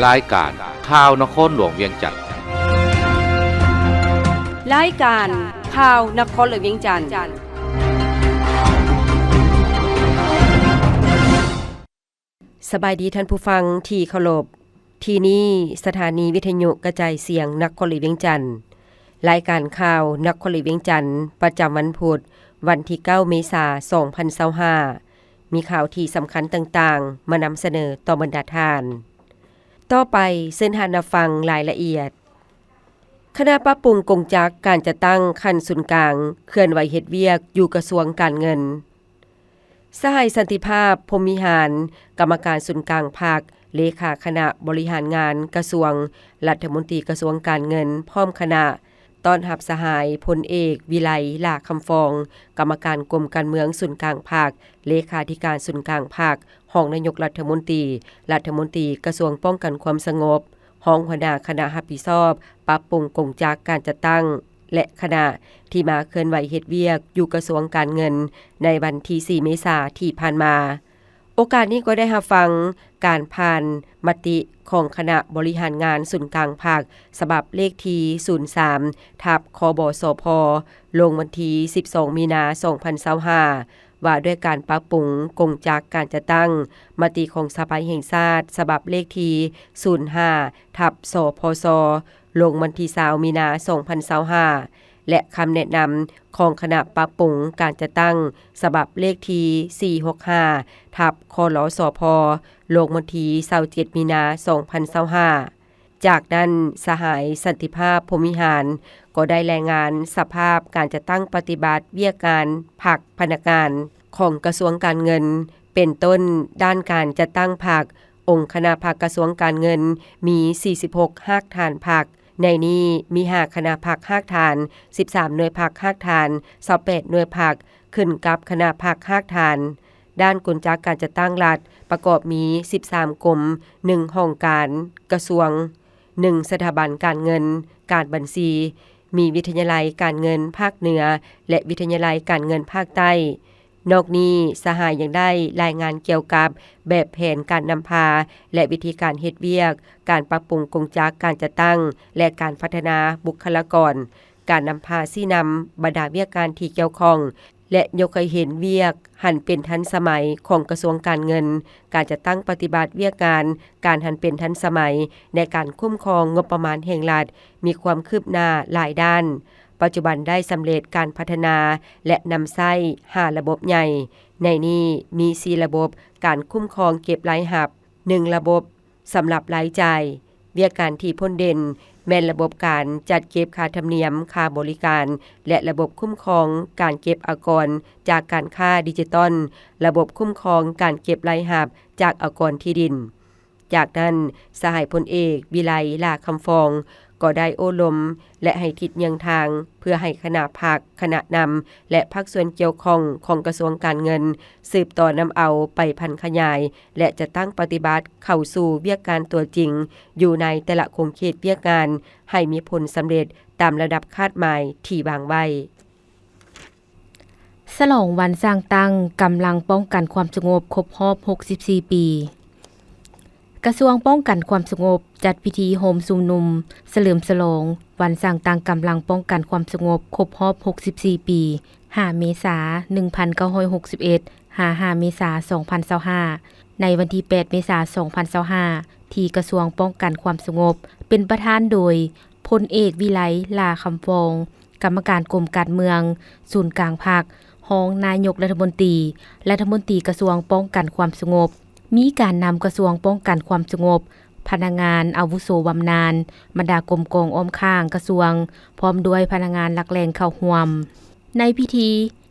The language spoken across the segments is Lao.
ລາຍການຂ່າວນະຄອນຫຼວງວຽງຈັນ. ລາຍການຂ່າວນະຄອນຫຼວງວຽງຈັນ. ສະບາຍດີທ່ານຜູ້ຟັງທີ່ເຄົາລົບ. ທີ່ນີ້ສະຖານີວິທະຍຸກະຈາຍສຽງນະຄອນຫຼວງວຽງຈັນ. ລາຍການຂ່າວນະຄອນຫຼວງວຽງຈັນ ປະຈຳວັນພຸດ ວັນທີເກົ້າ ເມສາ ສອງພັນຊາວຫ້າ ມີຂ່າວທີ່ສຳຄັນຕ່າງໆ ມານຳສະເໜີຕໍ່ບັນດາທ່ານ. ຕໍ່ໄປເຊີນທ່ານຮັບຟັງລາຍລະອຽດ. ຄະນະປັບປຸງກົງຈັກການຈັດຕັ້ງຂັ້ນສູນກາງ ເຄື່ອນໄຫວເຮັດວຽກຢູ່ກະຊວງການເງິນ. ສະຫາຍ ສັນຕິພາບ ພົມວິຫານ ກຳມະການສູນກາງພັກ, ເລຂາຄະນະບໍລິຫານງານກະຊວງ, ລັດຖະມົນຕີກະຊວງການເງິນ ພ້ອມຄະນະ ຕ້ອນຮັບສະຫາຍ ພົນເອກ ວິໄລ ຫຼ້າຄຳຟອງ ກຳມະການກົມການເມືອງສູນກາງພັກ, ເລຂາທິການສູນກາງພັກ, ຮອງນາຍົກລັດຖະມົນຕີ, ລັດຖະມົນຕີກະຊວງປ້ອງກັນຄວາມສະຫງົບ, ຮອງຫົວໜ້າຄະນະຮັບຜິດຊອບປັບປຸງກົງຈັກການຈັດຕັ້ງ ແລະ ຄະນະ ທີ່ມາເຄື່ອນໄຫວເຮັດວຽກຢູ່ກະຊວງການເງິນ ໃນວັນທີສີ່ ເມສາທີ່ຜ່ານມາ. ໂອກາດນີ້ກໍໄດ້ຮັບຟັງການຜ່ານມະຕິຂອງຄະນະບໍລິຫານງານສູນກາງພັກ ສະບັບເລກທີສູນສາມ ທັບ ຄບສພ ລົງວັນທີສິບສອງ ມີນາ ສອງພັນຊາວຫ້າ ວ່າດ້ວຍການປັບປຸງກົງຈັກການຈັດຕັ້ງ, ມະຕິຂອງສະພາແຫ່ງຊາດ ສະບັບເລກທີສູນຫ້າ ທັບ ສພຊ ລົງວັນທີຊາວ ມີນາ ສອງພັນຊາວຫ້າ ແລະ ຄຳແນະນຳຂອງຄະນະປັບປຸງການຈັດຕັ້ງ ສະບັບເລກທີສີ່ຫົກຫ້າ ທັບ ຄລສພ ລົງວັນທີຊາວເຈັດ ມີນາ ສອງພັນຊາວຫ້າ. ຈາກນັ້ນ ສະຫາຍ ສັນຕິພາບ ພົມວິຫານ ກໍໄດ້ລາຍງານສະພາບການຈັດຕັ້ງປະຕິບັດວຽກງານພັກພະນັກງານຂອງກະຊວງການເງິນ ເປັນຕົ້ນ ດ້ານການຈັດຕັ້ງພັກ, ອົງຄະນະພັກກະຊວງການເງິນມີສີ່ສິບຫົກຮາກຖານພັກ, ໃນນີ້ມີຫ້າຄະນະພັກຮາກຖານ, ສິບສາມໜ່ວຍພັກຮາກຖານ, ຊາວແປດໜ່ວຍພັກ ຂຶ້ນກັບຄະນະພັກຮາກຖານ. ດ້ານກົນຈັກການຈັດຕັ້ງລັດ ປະກອບມີສິບສາມກົມ, ໜຶ່ງຫ້ອງການກະຊວງ, ໜຶ່ງສະຖາບັນການເງິນ, ການບັນຊີ, ມີວິທະຍາໄລການເງິນພາກເໜືອ ແລະ ວິທະຍາໄລການເງິນພາກໃຕ້. ນອກນີ້ ສະຫາຍຍັງໄດ້ລາຍງານກ່ຽວກັບແບບແຜນການນຳພາ ແລະ ວິທີການເຮັດວຽກ, ການປັບປຸງກົງຈັກການຈັດຕັ້ງ ແລະ ການພັດທະນາບຸກຄະລາກອນ, ການນຳພາຊີ້ນຳບັນດາວຽກງານທີ່ກ່ຽວຂ້ອງ ແລະ ຍົກໃຫ້ເຫັນວຽກຫັນເປັນທັນສະໄໝຂອງກະຊວງການເງິນ, ການຈັດຕັ້ງປະຕິບັດວຽກງານການຫັນເປັນທັນສະໄໝໃນການຄຸ້ມຄອງງົບປະມານແຫ່ງລັດ ມີຄວາມຄືບໜ້າຫຼາຍດ້ານ. ປັດຈຸບັນໄດ້ສຳເລັດການພັດທະນາ ແລະ ນຳໃຊ້ຫ້າລະບົບໃຫຍ່, ໃນນີ້ມີສີ່ລະບົບການຄຸ້ມຄອງເກັບລາຍຮັບ, ໜຶ່ງລະບົບ ສຳລັບລາຍຈ່າຍ. ວຽກງານທີ່ພົ້ນເດັ່ນແມ່ນລະບົບການຈັດເກັບຄ່າທຳນຽມ, ຄ່າບໍລິການ ແລະ ລະບົບຄຸ້ມຄອງການເກັບອາກອນຈາກການຄ້າດິຈິຕອນ, ລະບົບຄຸ້ມຄອງການເກັບລາຍຮັບຈາກອາກອນທີ່ດິນ. ຈາກນັ້ນ ສະຫາຍພົນເອກ ວິໄລ ຫຼ້າຄຳຟອງ ກໍໄດ້ໂອ້ລົມ ແລະ ໃຫ້ທິດເຍືອງທາງ ເພື່ອໃຫ້ຄະນະພັກ, ຄະນະນຳ ແລະ ພາກສ່ວນກ່ຽວຂ້ອງຂອງກະຊວງການເງິນ ສືບຕໍ່ນຳເອົາໄປຜັນຂະຫຍາຍ ແລະ ຈັດຕັ້ງປະຕິບັດເຂົ້າສູ່ວຽກງານຕົວຈິງ ຢູ່ໃນແຕ່ລະຂົງເຂດວຽກງານ ໃຫ້ມີຜົນສຳເລັດຕາມລະດັບຄາດໝາຍທີ່ວາງໄວ້. ສະຫຼອງວັນສ້າງຕັ້ງກຳລັງປ້ອງກັນຄວາມສະຫງົບຄົບຮອບຫົກສິບສີ່ປີ. ກະຊວງປ້ອງກັນຄວາມສະຫງົບ ຈັດພິທີໂຮມຊຸມນຸມສະເຫຼີມສະຫຼອງວັນສ້າງຕັ້ງກຳລັງປ້ອງກັນຄວາມສະຫງົບຄົບຮອບຫົກສິບສີ່ປີ, ຫ້າ ເມສາ ໜຶ່ງພັນເກົ້າຮ້ອຍຫົກສິບເອັດ ຫາ ຫ້າ ເມສາ ສອງພັນຊາວຫ້າ ໃນວັນທີ ແປດ ເມສາ ສອງພັນຊາວຫ້າ ທີ່ກະຊວງປ້ອງກັນຄວາມສະຫງົບ ເປັນປະທານໂດຍ ພົນເອກ ວິໄລ ຫຼ້າຄຳຟອງ ກຳມະການກົມການເມືອງສູນກາງພັກ, ຮອງນາຍົກລັດຖະມົນຕີ, ລັດຖະມົນຕີກະຊວງປ້ອງກັນຄວາມສະຫງົບ, ມີການນຳກະຊວງປ້ອງກັນຄວາມສະຫງົບ, ພະນັກງານອາວຸໂສບຳນານ, ບັນດາກົມກອງອ້ອມຂ້າງກະຊວງ, ພ້ອມດ້ວຍພະນັກງານຫຼັກແຫຼ່ງເຂົ້າຮ່ວມ. ໃນພິທີ,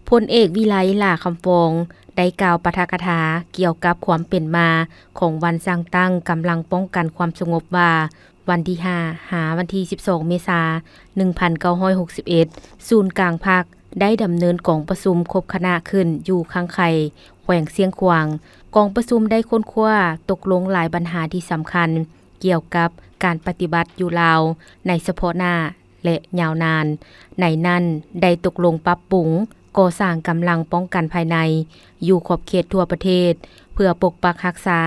ພົນເອກ ວິໄລ ຫຼ້າຄຳຟອງ ໄດ້ກ່າວປາຖະກະຖາກ່ຽວກັບຄວາມເປັນມາຂອງວັນສ້າງຕັ້ງກຳລັງປ້ອງກັນຄວາມສະຫງົບວ່າ, ວັນທີ ຫ້າ ຫາ ວັນທີ ສິບສອງ ເມສາ ໜຶ່ງພັນເກົ້າຮ້ອຍຫົກສິບເອັດ ສູນກາງພັກໄດ້ດຳເນີນກອງປະຊຸມຄົບຄະນະຂຶ້ນຢູ່ຂ້າງໄຂ່ ແຂວງຊຽງຂວາງ. ກອງປະຊຸມໄດ້ຄົ້ນຄວ້າຕົກລົງຫຼາຍບັນຫາທີ່ສຳຄັນກ່ຽວກັບການປະຕິບັດຢູ່ລາວໃນສະເພາະໜ້າ ແລະ ຍາວນານ. ໃນນັ້ນໄດ້ຕົກລົງປັບປຸງກໍ່ສ້າງກຳລັງປ້ອງກັນພາຍໃນຢູ່ຂອບເຂດທົ່ວປະເທດ ເພື່ອປົກປັກຮັກສາ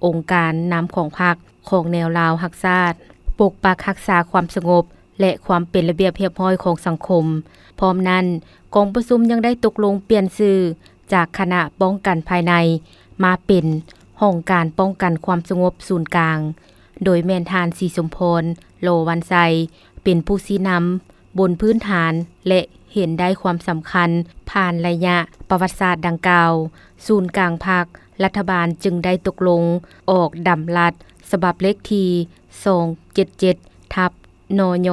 ອົງການນຳຂອງພັກ ຂອງແນວລາວຮັກຊາດ, ປົກປັກຮັກສາຄວາມສະຫງົບ ແລະ ຄວາມເປັນລະບຽບຮຽບຮ້ອຍຂອງສັງຄົມ. ພ້ອມນັ້ນ, ກອງປະຊຸມຍັງໄດ້ຕົກລົງປ່ຽນຊື່ຈາກຄະນະປ້ອງກັນພາຍໃນ ມາເປັນຫ້ອງການປ້ອງກັນຄວາມສະຫງົບສູນກາງ, ໂດຍແມ່ນທ່ານ ສີສົມພອນ ຫຼໍວັນໄຊ ເປັນຜູ້ຊີ້ນຳ ບົນພື້ນຖານ ແລະ ເຫັນໄດ້ຄວາມສຳຄັນ. ຜ່ານໄລຍະປະຫວັດສາດດັ່ງກ່າວ, ສູນກາງພັກ, ລັດຖະບານຈຶ່ງໄດ້ຕົກລົງອອກດຳລັດສະບັບເລກທີສອງເຈັດເຈັດ ທັບ ນຍ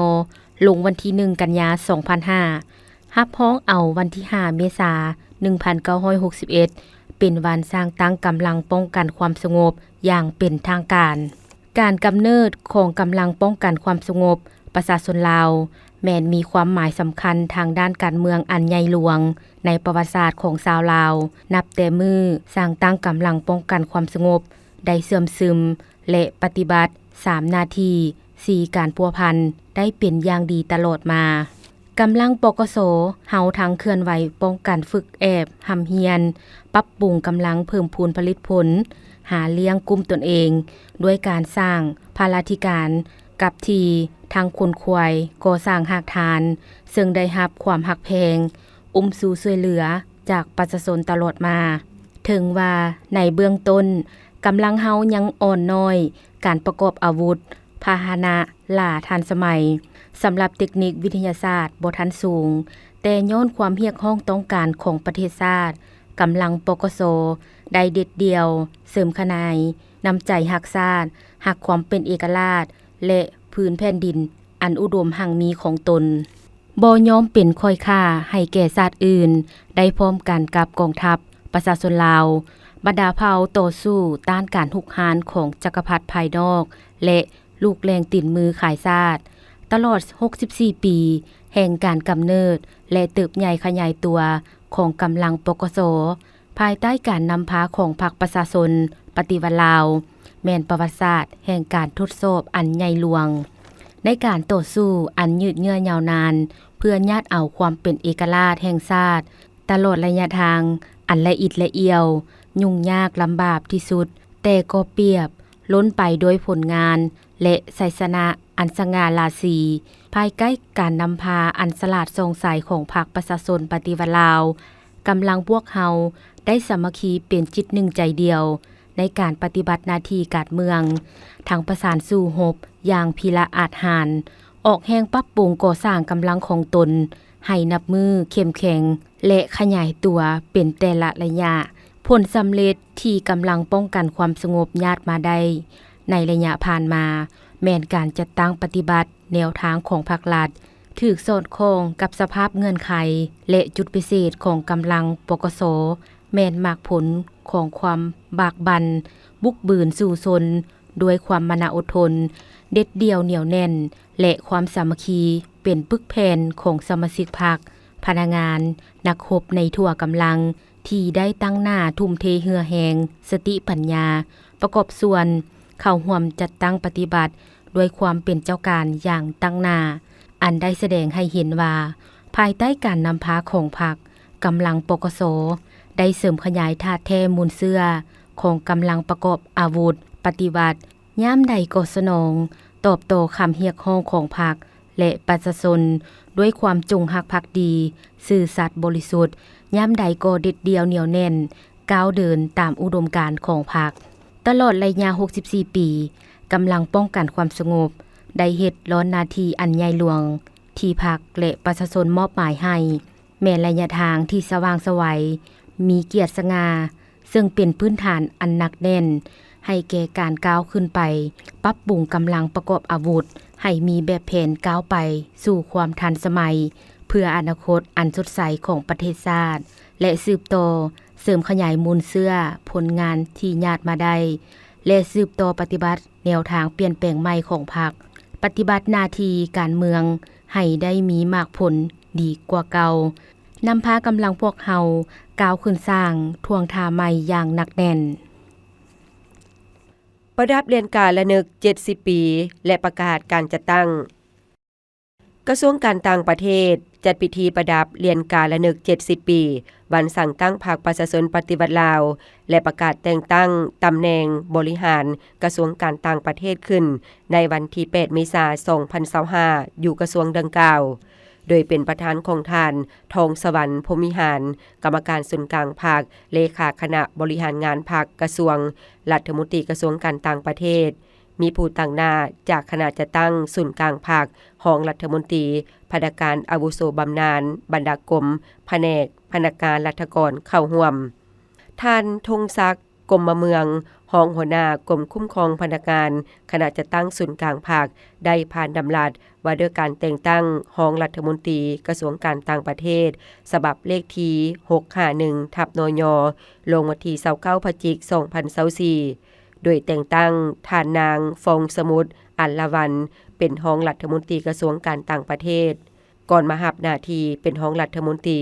ລົງວັນທີໜຶ່ງ ກັນຍາ ສອງພັນຫ້າ ຮັບຮອງເອົາວັນທີຫ້າ ເມສາ ໜຶ່ງພັນເກົ້າຮ້ອຍຫົກສິບເອັດ ເປັນວັນສ້າງຕັ້ງກຳລັງປ້ອງກັນຄວາມສະຫງົບຢ່າງເປັນທາງການ. ການກຳເນີດຂອງກຳລັງປ້ອງກັນຄວາມສະຫງົບປະຊາຊົນລາວ ແມ່ນມີຄວາມໝາຍສຳຄັນທາງດ້ານການເມືອງອັນໃຫຍ່ຫຼວງໃນປະຫວັດສາດຂອງຊາວລາວ, ນັບແຕ່ມື້ສ້າງຕັ້ງກຳລັງປ້ອງກັນຄວາມສະຫງົບໄດ້ເຊື່ອມຊຶມ ແລະ ປະຕິບັດສາມໜ້າທີ່ ສີ່ການພົວພັນໄດ້ເປັນຢ່າງດີຕະຫຼອດມາ. ກຳລັງ ປກສ ເຮົາທັງເຄື່ອນໄຫວປ້ອງກັນ, ຝຶກແອບຮ່ຳຮຽນ, ປັບປຸງກຳລັງເພີ່ມພູນຜະລິດຜົນ, ຫາລ້ຽງກຸ້ມຕົນເອງ ດ້ວຍການສ້າງພາລາທິການກັບທີ່, ທັງຂົນຂວາຍ, ກໍ່ສ້າງຮາກຖານ, ເຊິ່ງໄດ້ຮັບຄວາມຮັກແພງ, ອຸ້ມຊູຊ່ວຍເຫຼືອຈາກປະຊາຊົນຕະຫຼອດມາ. ເຖິງວ່າໃນເບື້ອງຕົ້ນ, ກຳລັງເຮົາຍັງອ່ອນນ້ອຍການປະກອບອາວຸດ, ພາຫະນະຫຼ້າທັນສະໄໝ, ສຳລັບເຕັກນິກວິທະຍາສາດບໍ່ທັນສູງ, ແຕ່ຍ້ອນຄວາມຮຽກຮ້ອງຕ້ອງການຂອງປະເທດຊາດ, ກຳລັງ ປກສ ໄດ້ເດັດດ່ຽວເສີມຂະຫຍາຍນ້ຳໃຈຮັກຊາດ, ຮັກຄວາມເປັນເອກະລາດ ແລະ ພື້ນແຜ່ນດິນອັນອຸດົມຮັ່ງມີຂອງຕົນ. ບໍ່ຍອມເປັນຂ້ອຍຂ້າໃຫ້ແກ່ຊາດອື່ນ, ໄດ້ພ້ອມກັນກັບກອງທັບປະຊາຊົນລາວ, ບັນດາເຜົ່າຕໍ່ສູ້ຕ້ານການຮຸກຮານຂອງຈັກກະພັດພາຍນອກ ແລະ ລູກແຫຼ່ງຕີນມືຂາຍຊາດ. ຕະຫຼອດຫົກສິບສີ່ປີແຫ່ງການກຳເນີດ ແລະ ເຕີບໃຫຍ່ຂະຫຍາຍຕົວຂອງກຳລັງ ປກສ ພາຍໃຕ້ການນຳພາຂອງພັກປະຊາຊົນປະຕິວັດລາວ ແມ່ນປະຫວັດສາດແຫ່ງການທົດສອບອັນໃຫຍ່ຫຼວງ ໃນການຕໍ່ສູ້ອັນຍືດເຍື້ອຍາວນານ ເພື່ອຍາດເອົາຄວາມເປັນເອກະລາດແຫ່ງຊາດ ຕະຫຼອດໄລຍະທາງອັນລະອິດລະອ່ຽວ, ຫຍຸ້ງຍາກລຳບາກທີ່ສຸດ, ແຕ່ກໍປຽບລົ້ນໄປດ້ວຍຜົນງານ ແລະ ໄຊຊະນະອັນສະຫງ່າລາສີ. ພາຍໃຕ້ການນຳພາອັນສະຫຼາດສ່ອງໃສຂອງພັກປະຊາຊົນປະຕິວັດລາວ, ກຳລັງພວກເຮົາໄດ້ສາມັກຄີເປັນຈິດໜຶ່ງໃຈດຽວ ໃນການປະຕິບັດໜ້າທີ່ການເມືອງ, ທັງປະສານສູ້ຮົບຢ່າງພິລະອາດຫານ, ອອກແຮງປັບປຸງກໍ່ສ້າງກຳລັງຂອງຕົນໃຫ້ນັບມື້ເຂັ້ມແຂງ ແລະ ຂະຫຍາຍຕົວເປັນແຕ່ລະໄລຍະ. ຜົນສຳເລັດທີ່ກຳລັງປ້ອງກັນຄວາມສະຫງົບຍາດມາໄດ້ໃນໄລຍະຜ່ານມາ ແມ່ນການຈັດຕັ້ງປະຕິບັດແນວທາງຂອງພາກລັດ ຖືກສອດຄ່ອງກັບສະພາບເງື່ອນໄຂ ແລະ ຈຸດພິເສດຂອງກຳລັງ ປກສ ແມ່ນໝາກຜົນຂອງຄວາມບາກບັ່ນ, ບຸກບືນສູ້ຊົນດ້ວຍຄວາມມານະອົດທົນ, ເດັດດ່ຽວໜຽວແໜ້ນ ແລະ ຄວາມສາມັກຄີເປັນປຶກແຜ່ນຂອງສະມາຊິກພັກ, ພະນັກງານ, ນັກຮົບໃນທົ່ວກຳລັງ ທີ່ໄດ້ຕັ້ງໜ້າທຸ່ມເທເຫື່ອແຮງ, ສະຕິປັນຍາ ປະກອບສ່ວນເຂົ້າຮ່ວມຈັດຕັ້ງປະຕິບັດ ດ້ວຍຄວາມເປັນເຈົ້າການຢ່າງຕັ້ງໜ້າ, ອັນໄດ້ສະແດງໃຫ້ເຫັນວ່າ ພາຍໃຕ້ການນຳພາຂອງພັກ, ກຳລັງ ປກສ ໄດ້ເສີມຂະຫຍາຍທາດແທ້ມູນເຊື້ອຂອງກຳລັງປະກອບອາວຸດປະຕິວັດ, ຍາມໃດກໍສະໜອງຕອບຕໍ່ຄຳຮຽກຮ້ອງຂອງພັກ ແລະ ປະຊາຊົນດ້ວຍຄວາມຈົງຮັກພັກດີ, ຊື່ສັດບໍລິສຸດ, ຍາມໃດກໍເດັດດ່ຽວໜຽວແໜ້ນ, ກ້າວເດີນຕາມອຸດົມການຂອງພັກ. ຕະຫຼອດໄລຍະຫົກສິບສີ່ປີ, ກຳລັງປ້ອງກັນຄວາມສະຫງົບໄດ້ເຮັດລ້ອນໜ້າທີ່ອັນໃຫຍ່ຫຼວງທີ່ພັກ ແລະ ປະຊາຊົນມອບໝາຍໃຫ້, ແມ່ນໄລຍະທາງທີ່ສະຫວ່າງໄສວ, ມີກຽດສະຫງ່າ, ເຊິ່ງເປັນພື້ນຖານອັນໜັກແໜ້ນໃຫ້ແກ່ການກ້າວຂຶ້ນໄປປັບປຸງກຳລັງປະກອບອາວຸດໃຫ້ມີແບບແຜນກ້າວໄປສູ່ຄວາມທັນສະໄໝ ເພື່ອອະນາຄົດອັນສົດໃສຂອງປະເທດຊາດ ແລະ ສືບຕໍ່ເສີມຂະຫຍາຍມູນເຊື້ອຜົນງານທີ່ຍາດມາໄດ້ ແລະ ສືບຕໍ່ປະຕິບັດແນວທາງປ່ຽນແປງໃໝ່ຂອງພັກ, ປະຕິບັດໜ້າທີ່ການເມືອງໃຫ້ໄດ້ມີໝາກຜົນດີກວ່າເກົ່າ, ນຳພາກຳລັງພວກເຮົາກ້າວຂຶ້ນສ້າງທ່ວງທ່າໃໝ່ຢ່າງໜັກແໜ້ນ. ປະດັບຫຼຽນກາລະນຶກເຈັດສິບປີ ແລະ ປະກາດການຈັດຕັ້ງ. ກະຊວງການຕ່າງປະເທດ ຈັດພິທີປະດັບຫຼຽນກາລະນຶກເຈັດສິບປີ ວັນສ້າງຕັ້ງພັກປະຊາຊົນປະຕິວັດລາວ ແລະ ປະກາດແຕ່ງຕັ້ງຕຳແໜ່ງບໍລິຫານກະຊວງການຕ່າງປະເທດຂຶ້ນ ໃນວັນທີແປດ ເມສາ ສອງພັນຊາວຫ້າ ຢູ່ກະຊວງດັ່ງກ່າວ ໂດຍເປັນປະທານຂອງທ່ານ ທອງສະຫວັນ ພົມວິຫານ ກຳມະການສູນກາງພັກ, ເລຂາຄະນະບໍລິຫານງານພັກກະຊວງ, ລັດຖະມົນຕີກະຊວງການຕ່າງປະເທດ, ມີຜູ້ຕາງໜ້າຈາກຄະນະຈັດຕັ້ງສູນກາງພັກ, ຮອງລັດຖະມົນຕີ, ພະນັກງານອາວຸໂສບຳນານ, ບັນດາກົມ, ພະແນກ, ພະນັກງານລັດຖະກອນເຂົ້າຮ່ວມ. ທ່ານ ທົງສັກ ກົມມະເມືອງ, ຮອງຫົວໜ້າກົມຄຸ້ມຄອງພະນັກງານ, ຄະນະຈັດຕັ້ງສູນກາງພັກ ໄດ້ຜ່ານດຳລັດວ່າດ້ວຍການແຕ່ງຕັ້ງຮອງລັດຖະມົນຕີກະຊວງການຕ່າງປະເທດ ສະບັບເລກທີຫົກຫ້າໜຶ່ງ ທັບ ນຍ ລົງວັນທີຊາວເກົ້າ ພະຈິກ ສອງພັນຊາວສີ່ ໂດຍແຕ່ງຕັ້ງທ່ານນາງ ຟອງສະໝຸດ ອັນລະວັນ ເປັນຮອງລັດຖະມົນຕີກະຊວງການຕ່າງປະເທດ. ກ່ອນມາຮັບໜ້າທີ່ເປັນຮອງລັດຖະມົນຕີ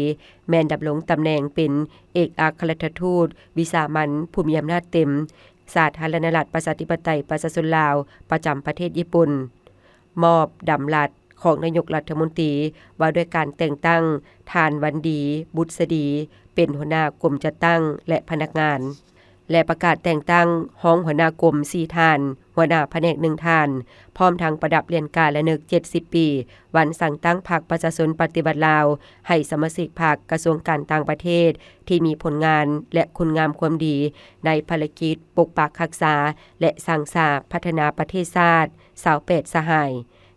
ແມ່ນດຳລົງຕຳແໜ່ງເປັນເອກອັກຄະລັດຖະທູດວິສາມັນຜູ້ມີອຳນາດເຕັມ ສາທາລະນະລັດ ປະຊາທິປະໄຕ ປະຊາຊົນລາວ ປະຈຳປະເທດຍີ່ປຸ່ນ, ມອບດຳລັດຂອງນາຍົກລັດຖະມົນຕີ ວ່າດ້ວຍການແຕ່ງຕັ້ງທ່ານ ວັນດີ ບຸດສະດີ ເປັນຫົວໜ້າກົມຈັດຕັ້ງ ແລະ ພະນັກງານ ແລະ ປະກາດແຕ່ງຕັ້ງຮອງຫົວໜ້າກົມສີ່ທ່ານ, ຫົວໜ້າພະແນກໜຶ່ງທ່ານ, ພ້ອມທັງປະດັບຫຼຽນກາລະນຶກເຈັດສິບປີ ວັນສ້າງຕັ້ງພັກປະຊາຊົນປະຕິວັດລາວ ໃຫ້ສະມາຊິກພັກກະຊວງການຕ່າງປະເທດ ທີ່ມີຜົນງານ ແລະ ຄຸນງາມຄວາມດີ ໃນພາລະກິດປົກປັກຮັກສາ ແລະ ສ້າງສາພັດທະນາປະເທດຊາດ ຊາວແປດສະຫາຍ.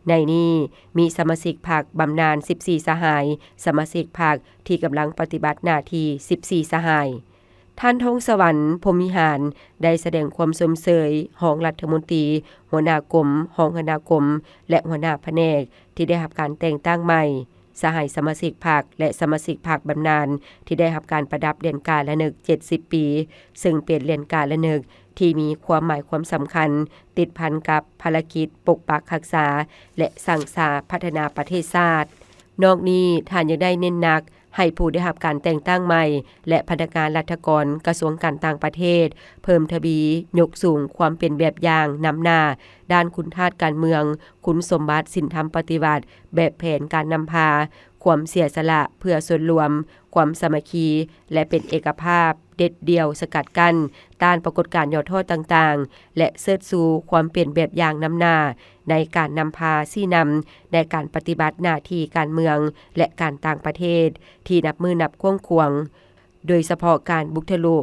ໃນນີ້ມີສະມາຊິກພັກບຳນານສິບສີ່ສະຫາຍ, ສະມາຊິກພັກທີ່ກຳລັງປະຕິບັດໜ້າທີ່ສິບສີ່ສະຫາຍ. ທ່ານ ທອງສະຫວັນ ພົມວິຫານ ໄດ້ສະແດງຄວາມຊົມເຊີຍຮອງລັດຖະມົນຕີ, ຫົວໜ້າກົມ, ຮອງຫົວໜ້າກົມ ແລະ ຫົວໜ້າພະແນກ ທີ່ໄດ້ຮັບການແຕ່ງຕັ້ງໃໝ່, ສະຫາຍສະມາຊິກພັກ ແລະ ສະມາຊິກພັກບຳນານ ທີ່ໄດ້ຮັບການປະດັບຫຼຽນກາລະນຶກເຈັດສິບປີ, ເຊິ່ງເປັນຫຼຽນກາລະນຶກທີ່ມີຄວາມໝາຍຄວາມສຳຄັນ ຕິດພັນກັບພາລະກິດປົກປັກຮັກສາ ແລະ ສ້າງສາພັດທະນາປະເທດຊາດ. ນອກນີ້, ທ່ານຍັງໄດ້ເນັ້ນໜັກໃຫ້ຜູ້ໄດ້ຮັບການແຕ່ງຕັ້ງໃໝ່ ແລະ ພະນັກງານລັດຖະກອນກະຊວງການຕ່າງປະເທດ ເພີ່ມທະວີຍົກສູງຄວາມເປັນແບບຢ່າງນຳໜ້າດ້ານຄຸນທາດການເມືອງ, ຄຸນສົມບັດສິນທຳປະຕິວັດ, ແບບແຜນການນຳພາ, ຄວາມເສຍສະຫຼະເພື່ອສ່ວນລວມ, ຄວາມສາມັກຄີ ແລະ ເປັນເອກະພາບ, ເດັດດ່ຽວສະກັດກັ້ນຕ້ານປາກົດການຫຍໍ້ທໍ້ຕ່າງໆ ແລະ ເຊີດຊູຄວາມເປັນແບບຢ່າງນຳໜ້າ ໃນການນຳພາຊີ້ນຳໃນການປະຕິບັດໜ້າທີ່ການເມືອງ ແລະ ການຕ່າງປະເທດທີ່ນັບມື້ນັບກວ້າງຂວາງ, ໂດຍສະເພາະການບຸກທະລຸ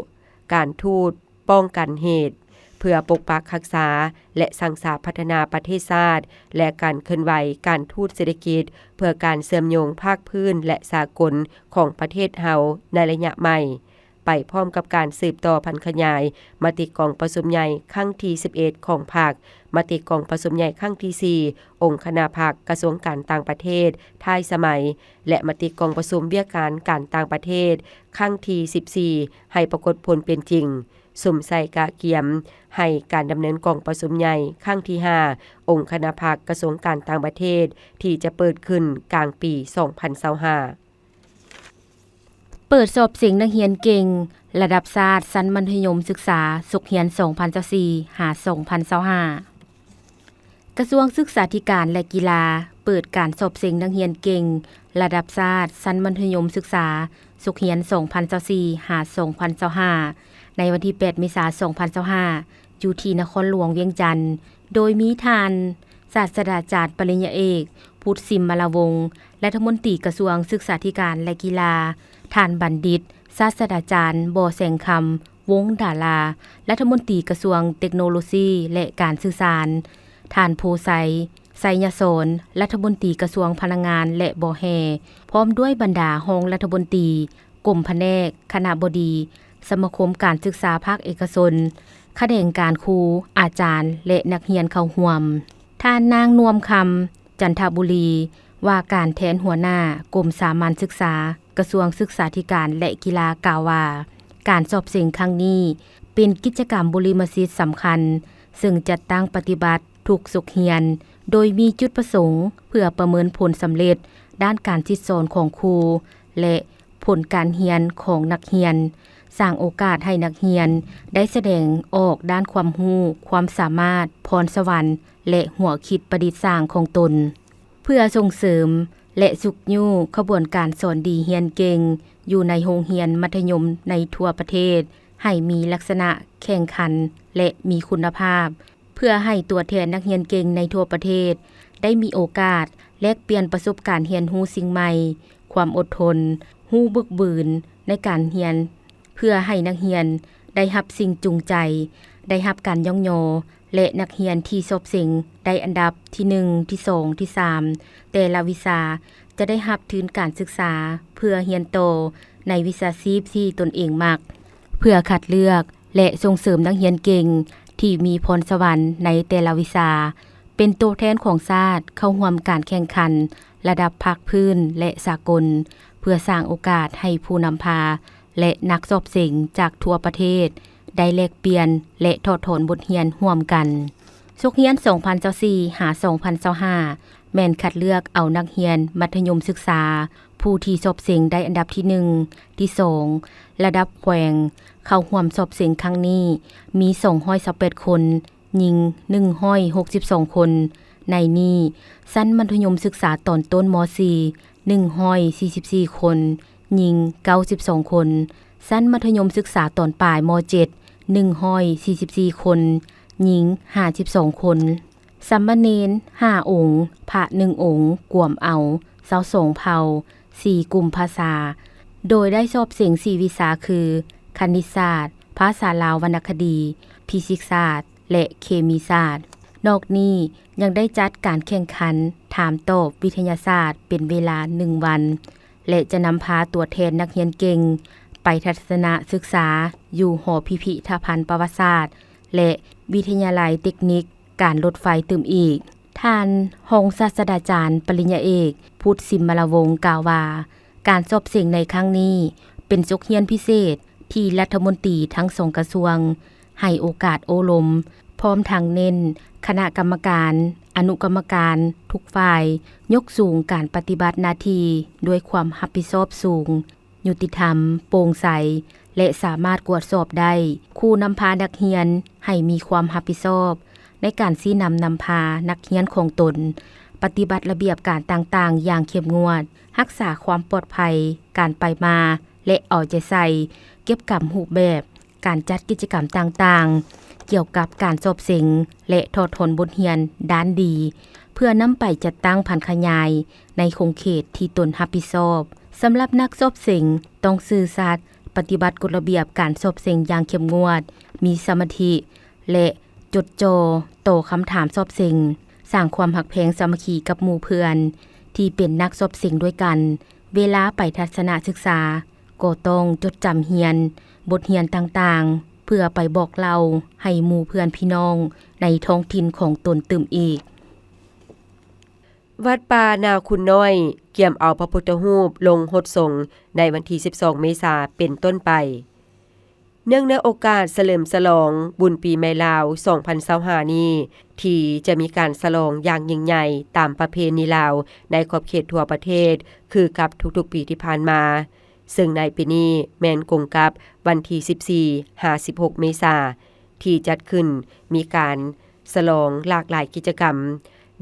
ການທູດປ້ອງກັນເຫດ ເພື່ອປົກປັກຮັກສາ ແລະ ສ້າງສາພັດທະນາປະເທດຊາດ ແລະ ການເຄື່ອນໄຫວການທູດເສດຖະກິດ ເພື່ອການເຊື່ອມໂຍງພາກພື້ນ ແລະ ສາກົນຂອງປະເທດເຮົາໃນໄລຍະໃໝ່. ໄປພ້ອມກັບການສືບຕໍ່ຜັນຂະຫຍາຍມະຕິກອງປະຊຸມໃຫຍ່ຄັ້ງທີສິບເອັດຂອງພັກ, ມະຕິກອງປະຊຸມໃຫຍ່ຄັ້ງທີສີ່ອົງຄະນະພັກກະຊວງການຕ່າງປະເທດທ້າຍສະໄໝ ແລະ ມະຕິກອງປະຊຸມວຽກງານການຕ່າງປະເທດຄັ້ງທີສິບສີ່ ໃຫ້ປາກົດຜົນເປັນຈິງ, ສຸມໃສ່ກະກຽມໃຫ້ການດຳເນີນກອງປະຊຸມໃຫຍ່ຄັ້ງທີຫ້າອົງຄະນະພັກກະຊວງການຕ່າງປະເທດ ທີ່ຈະເປີດຂຶ້ນກາງປີສອງພັນຊາວຫ້າ. ເປີດສອບເສັງນັກຮຽນເກັ່ງລະດັບຊາດຊັ້ນມັດທະຍົມສຶກສາ ສົກຮຽນສອງພັນຊາວສີ່ ຫາ ສອງພັນຊາວຫ້າ. ກະຊວງສຶກສາທິການ ແລະ ກິລາ ເປີດການສອບເສັງນັກຮຽນເກັ່ງລະດັບຊາດຊັ້ນມັດທະຍົມສຶກສາ ສົກຮຽນສອງພັນຊາວສີ່ ຫາ ສອງພັນຊາວຫ້າ ໃນວັນທີແປດ ເມສາ ສອງພັນຊາວຫ້າ ຢູ່ທີ່ນະຄອນຫຼວງວຽງຈັນ, ໂດຍມີທ່ານ ສາດສະດາຈານປະລິນຍາເອກ ພຸດ ສິມມະລາວົງ ລັດຖະມົນຕີກະຊວງສຶກສາທິການ ແລະ ກິລາ, ທ່ານ ບັນດິດ ສາດສະດາຈານ ບໍ່ແສງຄຳ ວົງດາລາ ລັດຖະມົນຕີກະຊວງເຕັກໂນໂລຊີ ແລະ ການສື່ສານ, ທ່ານ ໂພໄຊ ໄຊຍະສອນ ລັດຖະມົນຕີກະຊວງພະລັງງານ ແລະ ບໍ່ແຮ່, ພ້ອມດ້ວຍບັນດາຮອງລັດຖະມົນຕີ, ກົມພະແນກ, ຄະນະບໍດີ, ສະມາຄົມການສຶກສາພາກເອກະຊົນ, ຂະແໜງການຄູ, ອາຈານ ແລະ ນັກຮຽນເຂົ້າຮ່ວມ. ທ່ານນາງ ນວມຄຳ ຈັນທະບູລີ ວ່າການແທນຫົວໜ້າກົມສາມັນສຶກສາ ກະຊວງສຶກສາທິການ ແລະ ກິລາ ກ່າວວ່າ, ການສອບເສັງຄັ້ງນີ້ເປັນກິດຈະກຳບຸລິມະສິດສຳຄັນ, ເຊິ່ງຈັດຕັ້ງປະຕິບັດທຸກສົກຮຽນ, ໂດຍມີຈຸດປະສົງເພື່ອປະເມີນຜົນສຳເລັດດ້ານການສິດສອນຂອງຄູ ແລະ ຜົນການຮຽນຂອງນັກຮຽນ, ສ້າງໂອກາດໃຫ້ນັກຮຽນໄດ້ສະແດງອອກດ້ານຄວາມຮູ້, ຄວາມສາມາດ, ພອນສະຫວັນ ແລະ ຫົວຄິດປະດິດສ້າງຂອງຕົນ. ເພື່ອສົ່ງເສີມ ແລະ ຊຸກຍູ້ຂະບວນການສອນດີຮຽນເກັ່ງຢູ່ໃນໂຮງຮຽນມັດທະຍົມໃນທົ່ວປະເທດ ໃຫ້ມີລັກສະນະແຂ່ງຂັນ ແລະ ມີຄຸນນະພາບ ເພື່ອໃຫ້ຕົວແທນນັກຮຽນເກັ່ງໃນທົ່ວປະເທດ ໄດ້ມີໂອກາດແລກປ່ຽນປະສົບການຮຽນຮູ້ສິ່ງໃໝ່, ຄວາມອົດທົນ, ຮູ້ບຶກບືນໃນການຮຽນ, ເພື່ອໃຫ້ນັກຮຽນໄດ້ຮັບສິ່ງຈູງໃຈ, ໄດ້ຮັບການຍ້ອງຍໍ ແລະ ນັກຮຽນທີ່ສອບເສັງໄດ້ອັນດັບທີໜຶ່ງ, ທີສອງ, ທີສາມ ແຕ່ລະວິຊາ ຈະໄດ້ຮັບທຶນການສຶກສາເພື່ອຮຽນຕໍ່ໃນວິຊາຊີບທີ່ຕົນເອງມັກ, ເພື່ອຄັດເລືອກ ແລະ ສົ່ງເສີມນັກຮຽນເກັ່ງທີ່ມີພອນສະຫວັນໃນແຕ່ລະວິຊາ ເປັນໂຕແທນຂອງຊາດເຂົ້າຮ່ວມການແຂ່ງຂັນລະດັບພາກພື້ນ ແລະ ສາກົນ ເພື່ອສ້າງໂອກາດໃຫ້ຜູ້ນຳພາ ແລະ ນັກສອບເສັງຈາກທົ່ວປະເທດ ໄດ້ແລກປ່ຽນ ແລະ ຖອດຖອນບົດຮຽນຮ່ວມກັນ. ສົກຮຽນສອງພັນຊາວສີ່ ຫາ ສອງພັນຊາວຫ້າ ແມ່ນຄັດເລືອກເອົານັກຮຽນມັດທະຍົມສຶກສາ ຜູ້ທີ່ສອບເສັງໄດ້ອັນດັບທີໜຶ່ງ, ທີສອງ ລະດັບແຂວງ ເຂົ້າຮ່ວມສອບເສັງຄັ້ງນີ້ມີສອງຮ້ອຍຊາວແປດຄົນ, ຍິງໜຶ່ງຮ້ອຍຫົກສິບສອງຄົນ. ໃນນີ້, ຊັ້ນມັດທະຍົມສຶກສາຕອນຕົ້ນ ມໍສີ່ ໜຶ່ງຮ້ອຍສີ່ສິບສີ່ຄົນ, ຍິງເກົ້າສິບສອງຄົນ, ຊັ້ນມັດທະຍົມສຶກສາຕອນປາຍ ມໍເຈັດ ໜຶ່ງຮ້ອຍສີ່ສິບສີ່ຄົນ, ຍິງຫ້າສິບສອງຄົນ. ສາມະເນນຫ້າອົງ, ພະໜຶ່ງອົງ, ກວມເອົາຊາວສອງເຜົ່າ, ສີ່ກຸ່ມພາສາ, ໂດຍໄດ້ສອບເສັງສີ່ວິຊາຄື ຄະນິດສາດ, ພາສາລາວວັນນະຄະດີ, ຟີຊິກສາດ ແລະ ເຄມີສາດ. ນອກນີ້ຍັງໄດ້ຈັດການແຂ່ງຂັນຖາມຕອບວິທະຍາສາດເປັນເວລາໜຶ່ງວັນ ແລະ ຈະນຳພາຕົວແທນນັກຮຽນເກັ່ງໄປທັດສະນະສຶກສາຢູ່ຫໍພິພິທະພັນປະຫວັດສາດ ແລະ ວິທະຍາໄລເຕັກນິກການລົດໄຟຕື່ມອີກ. ທ່ານຮອງສາດສະດາຈານປະລິນຍາເອກ ພຸດ ສິມມະລະວົງ ກ່າວວ່າ ການສອບເສັງໃນຄັ້ງນີ້ເປັນສົກຮຽນພິເສດທີ່ລັດຖະມົນຕີທັງສອງກະຊວງໃຫ້ໂອກາດໂອ້ລົມ, ພ້ອມທັງເນັ້ນຄະນະກຳມະການ, ອະນຸກຳມະການທຸກຝ່າຍຍົກສູງການປະຕິບັດໜ້າທີ່ດ້ວຍຄວາມຮັບຜິດຊອບສູງ, ຍຸຕິທຳ, ໂປ່ງໃສ ແລະ ສາມາດກວດສອບໄດ້. ຄູນຳພານັກຮຽນໃຫ້ມີຄວາມຮັບຜິດຊອບໃນການຊີ້ນຳນຳພານັກຮຽນຂອງຕົນ, ປະຕິບັດລະບຽບການຕ່າງໆຢ່າງເຂັ້ມງວດ, ຮັກສາຄວາມປອດໄພການໄປມາ ແລະ ເອົາໃຈໃສ່ເກັບກຳຮູບແບບການຈັດກິດຈະກຳຕ່າງໆ ກ່ຽວກັບການສອບເສັງ ແລະ ຖອດຖອນບົດຮຽນດ້ານດີ ເພື່ອນຳໄປຈັດຕັ້ງຜັນຂະຫຍາຍໃນຂົງເຂດທີ່ຕົນຮັບຜິດຊອບ. ສຳລັບນັກສອບເສັງຕ້ອງຊື່ສັດ, ປະຕິບັດກົດລະບຽບການສອບເສັງຢ່າງເຂັ້ມງວດ, ມີສະມາທິ ແລະ ຈົດຈ່ອຕໍ່ຄຳຖາມສອບເສັງ, ສ້າງຄວາມຮັກແພງສາມັກຄີກັບໝູ່ເພື່ອນທີ່ເປັນນັກສອບເສັງດ້ວຍກັນ. ເວລາໄປທັດສະນະສຶກສາ ກໍຕ້ອງຈົດຈຳຮຽນບົດຮຽນຕ່າງໆ ເພື່ອໄປບອກເລົ່າໃຫ້ໝູ່ເພື່ອນພີ່ນ້ອງໃນທ້ອງຖິ່ນຂອງຕົນຕື່ມອີກ. ວັດປ່ານາຄຸນນ້ອຍ ກຽມເອົາພະພຸດທະຮູບລົງຫົດສົງໃນວັນທີສິບສອງເມສາເປັນຕົ້ນໄປ. ເນື່ອງໃນໂອກາດສະເຫຼີມສະຫຼອງບຸນປີໃໝ່ລາວສອງພັນຊາວຫ້ານີ້ ທີ່ຈະມີການສະຫຼອງຢ່າງຍິ່ງໃຫຍ່ຕາມປະເພນີລາວໃນຂອບເຂດທົ່ວປະເທດ ຄືກັບທຸກໆປີທີ່ຜ່ານມາ, ເຊິ່ງໃນປີນີ້ແມ່ນກົງກັບວັນທີສິບສີ່ ຫາ ສິບຫົກ ເມສາ ທີ່ຈັດຂຶ້ນມີການສະຫຼອງຫຼາກຫຼາຍກິດຈະກຳ.